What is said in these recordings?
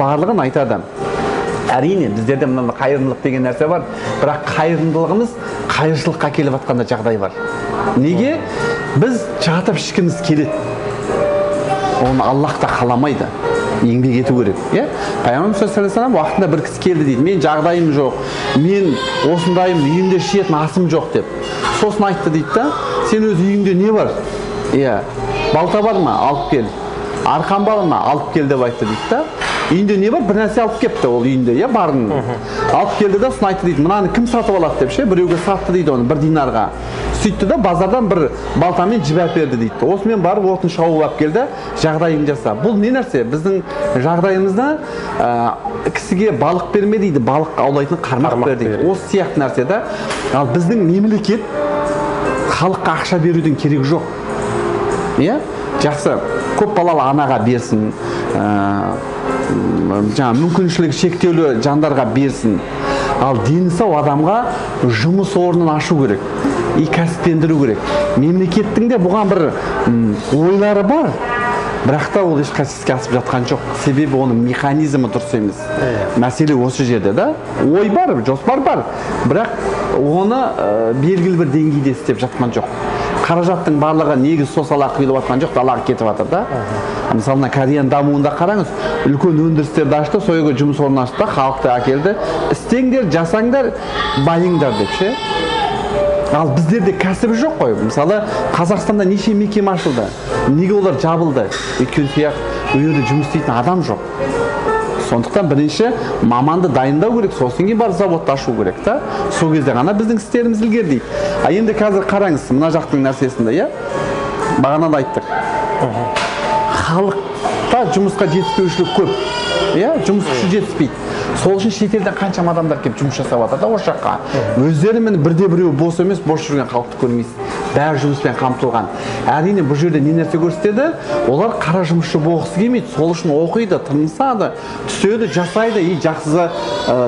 барлығын айтады. Әрине, біздерде мынандай қайырымдылық деген нәрсе бар, бірақ қайырымдылығымыз қайыршылыққа келіп жатқанда жағдай бар. Неге? Біз жатып ішкіміз келеді. Оны Аллах та қаламайды. Еңбек ету керек, иә? Пайғамбарымыз саллаллаху алейхи вассалам уақытында бір кісі келді дейді. Мен жағдайым жоқ, мен осындаймын, үйімде ішетін асым жоқ деп. Сосын айтты дейді да, сен өз үйіңде не бар? Иә, балта бар ма? Алып кел. Арқан бар ма? Алып кел деп айтты дейді да. Үйінде не бар? Бір нәрсе алып кепті ол үйінде, иә, барын. Алып келді да, сосын айтты дейді, мынаны кім сатып алады деп ше, біреуге сатты дейді оны бір динарға. Сөйтті да, базардан бір балтамен жіп әперді дейді. Осымен барып отын шауып алып келді, жағдайын жаса. Бұл не нәрсе? Біздің жағдайымызда кісіге балық берме дейді, балық аулайтын қармақ бер дейді. Осы сияқты нәрсе да. Ал біздің мемлекет халыққа ақша берудің керегі жоқ. Иә? Жақсы, көп балалы анаға берсін, жаңа мүмкіншілігі шектеулі жандарға берсін. Ал дені сау адамға жұмыс орнын ашу керек и кәсіптендіру керек. Мемлекеттің де бұған бір ойлары бар, бірақ та ол ешқайсысы іске асып жатқан жоқ. Себебі оның механизмі дұрыс емес. Мәселе осы жерде да. Ой бар, жоспар бар, бірақ оны белгілі бір деңгейде істеп жатқан жоқ. Қаражаттың барлығы негізі сол салаға құйылып жатқан жоқ, далаға кетіп жатыр да. Мысалы, мына Кореяның дамуында қараңыз, үлкен өндірістерді ашты, сол жерге жұмыс орнын ашты да, халықты әкелді. Істеңдер, жасаңдар, байыңдар деп ше. Ал біздерде кәсібі жоқ қой. Мысалы, Қазақстанда неше мекеме ашылды? Неге олар жабылды? Өйткені ол жерде жұмыс істейтін адам жоқ. Сондықтан бірінші маманды дайындау керек, сосын кейін барып заводты ашу керек та. Сол кезде ғана біздің істеріміз ілгерілейді. А енді қазір қараңыз, мына жақтың нәрсесінде, иә? Бағана да айттық. Халықта жұмысқа жетіспеушілік көп. Иә, жұмыс күші жетіспейді. Сол үшін шетелден қаншама адамдар келіп жұмыс жасап жатыр да осы жаққа. Өздері міне бірде біреуі бос емес, бос жүрген халықты көрмейсіз. Бәрі жұмыспен қамтылған. Әрине, бұл жерде не нәрсе көрсетеді? Олар қара жұмысшы болғысы келмейді. Сол үшін оқиды, тырысады, түседі, жасайды и жақсы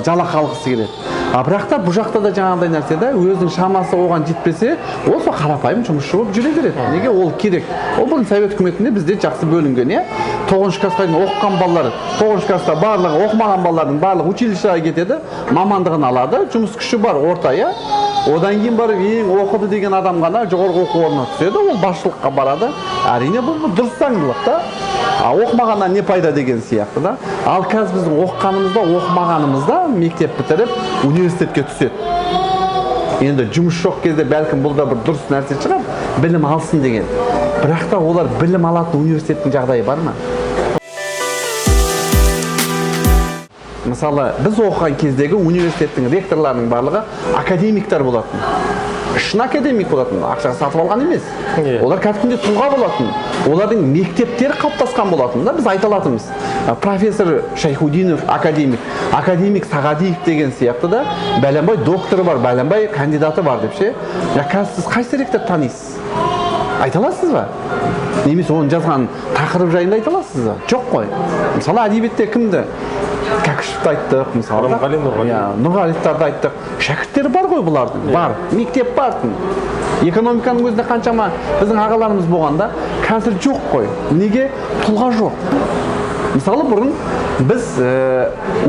жалақы алғысы келеді. А бірақ та бұл жақта да жаңағыдай нәрсе да, өзінің шамасы оған жетпесе, ол сол қарапайым жұмысшы болып жүре береді. Неге ол керек? Ол бұрын совет үкіметінде бізде жақсы бөлінген, иә? 9 классқа дейін оқыған балалар, 9 класста барлығы, оқымаған балалардың барлығы училищеға кетеді, мамандығын алады, жұмыс күші бар орта, иә? Одан кейін барып ең оқыды деген адам ғана жоғарғы оқу орнына түседі, ол басшылыққа барады. Әрине, бұл дұрыс заңдылық та. А оқымағаннан не пайда деген сияқты да. Ал қазір біздің оқығанымызда, оқымағанымызда мектеп бітіріп университетке түседі. Енді жұмыс жоқ кезде бәлкім бұл да бір дұрыс нәрсе шығар, білім алсын деген. Бірақ та олар білім алатын университеттің жағдайы бар ма? Мысалы, біз оқыған кездегі университеттің ректорларының барлығы академиктер болатын. Шын академик болатын, ақшаға сатып алған емес. Олар кәдімгідей тұлға болатын. Олардың мектептері қалыптасқан болатын да, біз айта алатынбыз. Профессор Шайхудинов академик, академик Сағадиев деген сияқты да, бәленбай докторы бар, бәленбай кандидаты бар деп ше. Я қазір сіз қайсы ректор танисыз? Айта аласыз ба? Немесе оның жазған тақырып жайында айта аласыз ба? Жоқ қой. Мысалы, әдебиетте кімді? Кәкішевті айттық, мысалы. Рымғали Нұрғали. Иә, Нұрғалиевтарды айттық. Шәкірттері бар ғой бұлардың. Бар. Мектеп бар. Экономиканың өзінде қаншама біздің ағаларымыз болғанда, қазір жоқ қой. Неге? Тұлға жоқ. Мысалы, бұрын біз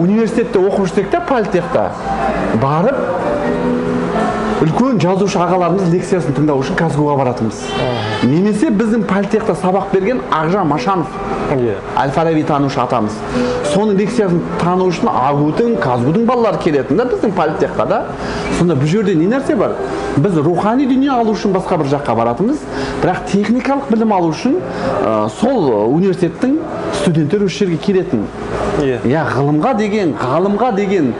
университетте оқып жүрсек те, политехта барып үлкен жазушы ағаларымыз лекциясын тыңдау үшін КазГУ-ға баратынбыз. Немесе біздің политехта сабақ берген Ақжан Машанов, Әл-Фараби танушы атамыз. Соның лекциясын тану үшін АГУ-дың, КазГУ-дың балалары келетін да біздің политехқа да. Сонда бұл жерде не нәрсе бар? Біз рухани дүние алу үшін басқа бір жаққа баратынбыз, бірақ техникалық білім алу үшін сол университеттің студенттері осы жерге келетін. Иә, ғылымға деген, ғалымға деген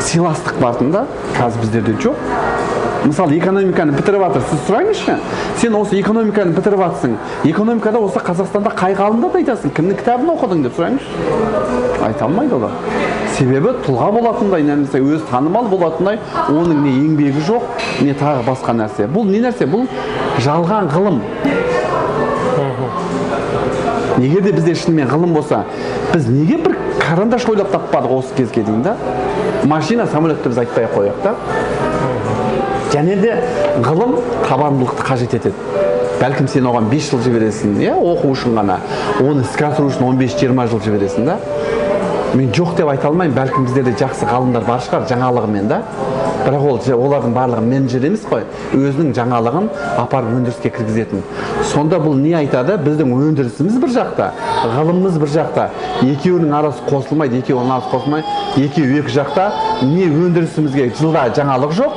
сыйластық бартын да, қазір біздерде жоқ. Мысалы, экономиканы бітіріп жатыр, сіз сұраңызшы, сен осы экономиканы бітіріп жатсың, экономикада осы Қазақстанда қай ғалымдарды айтасың, кімнің кітабын оқыдың деп сұраңызшы. Айта алмайды олар. Себебі тұлға болатындай, немесе өзі танымал болатындай оның не еңбегі жоқ, не тағы басқа нәрсе. Бұл не нәрсе? Бұл жалған ғылым. Егер де бізде шынымен ғылым болса, біз неге бір карандаш ойлап таппадық осы кезге дейін да? Машина, самолетті біз айтпай ақ қояйық та. Және де ғылым табандылықты қажет етеді. Бәлкім, сен оған 5 жыл жібересің, иә, оқу үшін ғана. Оны іске асыру үшін 15-20 жыл жібересің да. Мен жоқ деп айта алмаймын, бәлкім, біздерде жақсы ғалымдар бар шығар жаңалығымен да. Бірақ ол олардың барлығы менеджер емес қой, өзінің жаңалығын апарып өндіріске кіргізетін. Сонда бұл не айтады? Біздің өндірісіміз бір жақта, ғылымымыз бір жақта, екеуінің арасы қосылмайды, екеуінің арасы қосылмай, екеуі екі жақта. Не өндірісімізге жылда жаңалық жоқ,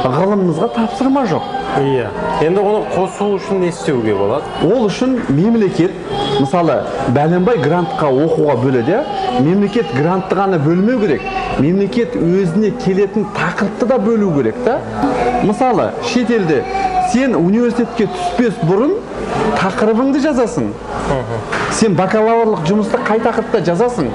ғылымымызға тапсырма жоқ. Иә, енді оны қосу үшін не істеуге болады? Ол үшін мемлекет, мысалы, бәленбай грантқа оқуға бөледі, иә. Мемлекет грантты ғана бөлмеу керек, мемлекет өзіне келетін тақырыпты да бөлу керек та. Мысалы, шетелде сен университетке түспес бұрын тақырыбыңды жазасың. Сен бакалаврлық жұмысты қай тақырыпта жазасың,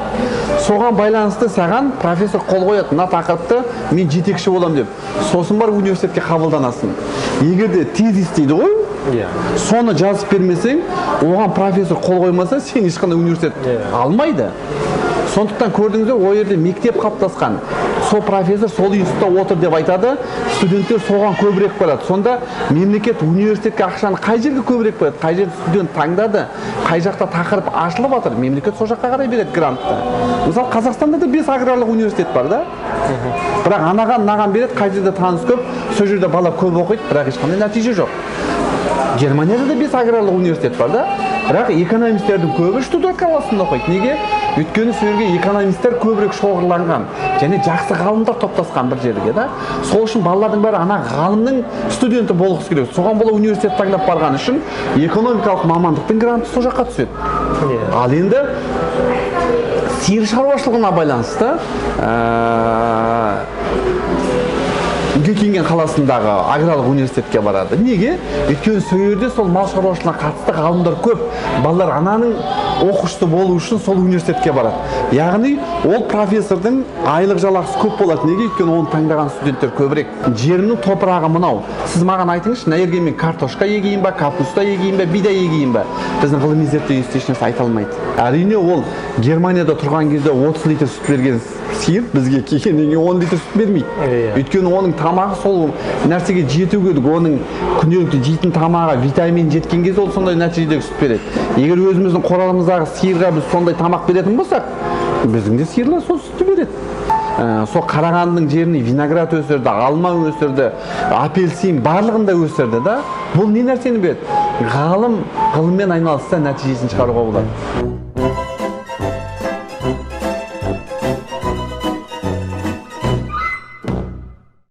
соған байланысты саған профессор қол қояды, мына тақырыпты мен жетекші боламын деп. Сосын барып университетке қабылданасың. Егер де тезис дейді ғой, соны жазып бермесең, оған профессор қол қоймаса, сен ешқандай университет алмайды. Сондықтан, көрдіңіздер, ол жерде мектеп қалыптасқан. Сол профессор сол институтта отыр деп айтады, студенттер соған көбірек барады. Сонда мемлекет университетке ақшаны қай жерге көбірек береді, қай жерде студент таңдады, қай жақта тақырып ашылып жатыр, мемлекет сол жаққа қарай береді грантты. Мысалы, Қазақстанда да бес аграрлық университет бар да, бірақ анаған мынаған береді, қай жерде таныс көп, сол жерде бала көп оқиды, бірақ ешқандай нәтиже жоқ. Германияда да бес аграрлық университет бар да, бірақ экономистердің көбі Штутгарт қаласында оқиды. Неге? Өйткені сол жерге экономисттер көбірек шоғырланған және жақсы ғалымдар топтасқан бір жерге да. Сол үшін балалардың бәрі ана ғалымның студенті болғысы келеді. Соған бола университет таңдап барған үшін экономикалық мамандықтың гранты сол жаққа түседі. Ал енді сиыр шаруашылығына байланысты Геттинген қаласындағы аграрлық университетке барады. Неге? Өйткені сол жерде сол мал шаруашылығына қатысты ғалымдар көп. Балалар ананың оқушысы болу үшін сол университетке барады. Яғни ол профессордың айлық жалақысы көп болады. Неге? Өйткені оны таңдаған студенттер көбірек. Жерімнің топырағы мынау. Сіз маған айтыңызшы, мына жерге мен картошка егейін ба, капуста егейін ба, бидай егейін ба? Біздің ғылыми зерттеу институты ешнәрсе айта алмайды. Әрине, ол Германияда тұрған кезде 30 литр сүт берген сиыр бізге келгеннен кейін 10 литр сүт бермейді. Өйткені оның тамағы сол нәрсеге жету керек. Оның күнделікті жейтін тамағы витамин жеткен кезде ол сондай нәтижедегі сүт береді. Егер өзіміздің қорамыздағы сиырға біз сондай тамақ беретін болсақ, біздің де сиырлар сол сүтті береді. Сол Қарағандының жеріне виноград өсірді, алма өсірді, апельсин, барлығын да өсірді да. Бұл не нәрсені береді? Ғалым ғылыммен айналысса, нәтижесін шығаруға болады.